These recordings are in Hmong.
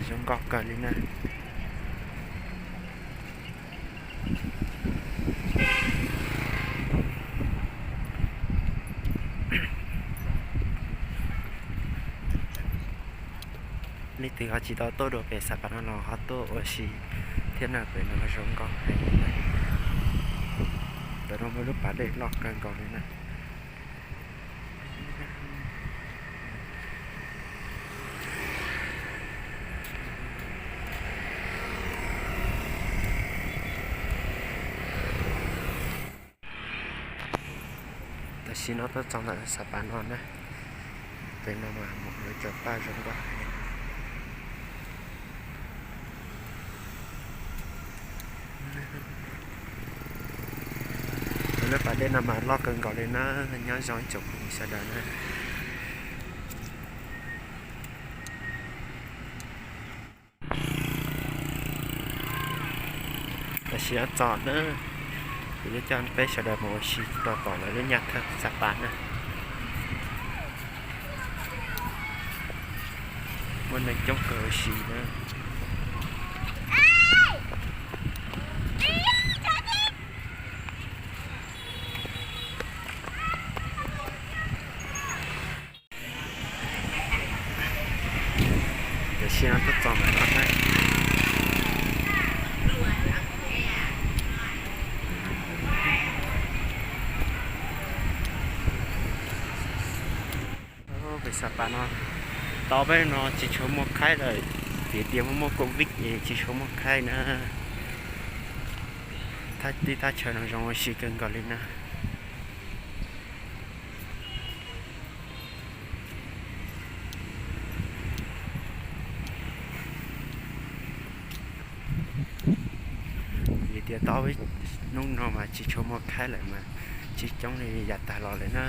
Zoo nkauj kawg li na. Leej twg ho tsis tau tuaj dua pem Xab Pas no los ho tuaj ua si thiab na, pem no zoo nkauj heev. Ntawm no muaj lub pas dej loj kawg nkaus li na. Tam sim no tuaj txog ntawm Xab Pas no na, pem no mas mus lawv cov paj zoo nkauj heev. Lub pas dej no mas loj kawg nkaus li na, nyob zoo ib tsoom phooj ywg sawv daws na. Tam sim no txog na, kuv yuav coj peb sawv daws mus ua si rau tom lawv lub nyaj thawj Xab Pas na. Muaj neeg coob kawg ua si na. Tam sim no tuaj txog ntawm no na. Pem Xab Pas no, tau peb no tsis tshua muaj khaib lawm, vim tias muaj muaj Covid es tsis tshua muaj khaib na. Thaj teb thaj chaw no zoo ua si kawg nkaus li na. Vim tias tau hnub no mas tsis tshua muaj khaib lawm mas tsis coob li yav tag los lawm na.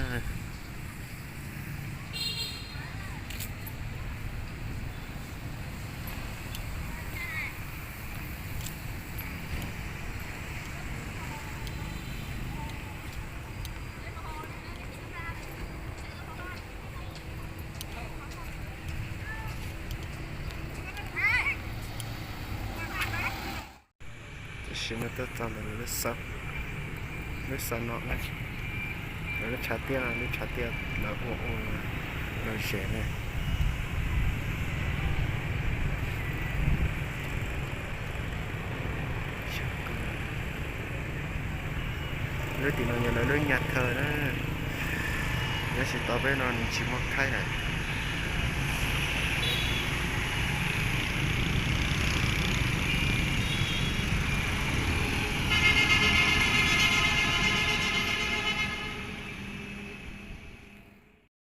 Tam sim no tuaj txog ntawm lawv lub xab no, lawv lub tshav tiaj, lub tshav tiaj lawv ua ua lawv zem na. Lub tim no yog lawv lub nyaj thawj na, tab sis tau peb no nws tsis muaj khaib lawm.